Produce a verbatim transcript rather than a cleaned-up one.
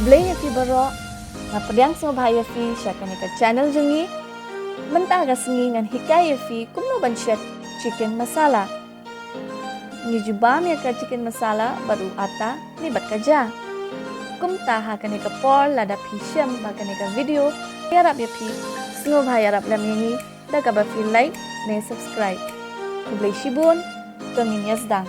Khublei ïa phi baroh, nga pdiang sngewbha ïa phi sha kane ka channel jong ngi. Mynta ka sngi ngan hikai ïa phi kumno ban shet chicken masala. Ngi ju bam ïa ka chicken masala bad u atta ne bad ka ja. Kumta ha kane ka por lada phi shem ba kane ka video ïarap ïa phi, sngewbha ïarap lem ïa ngi da kaba phi like ne subscribe. Khublei shibun, to ngin ïa sdang.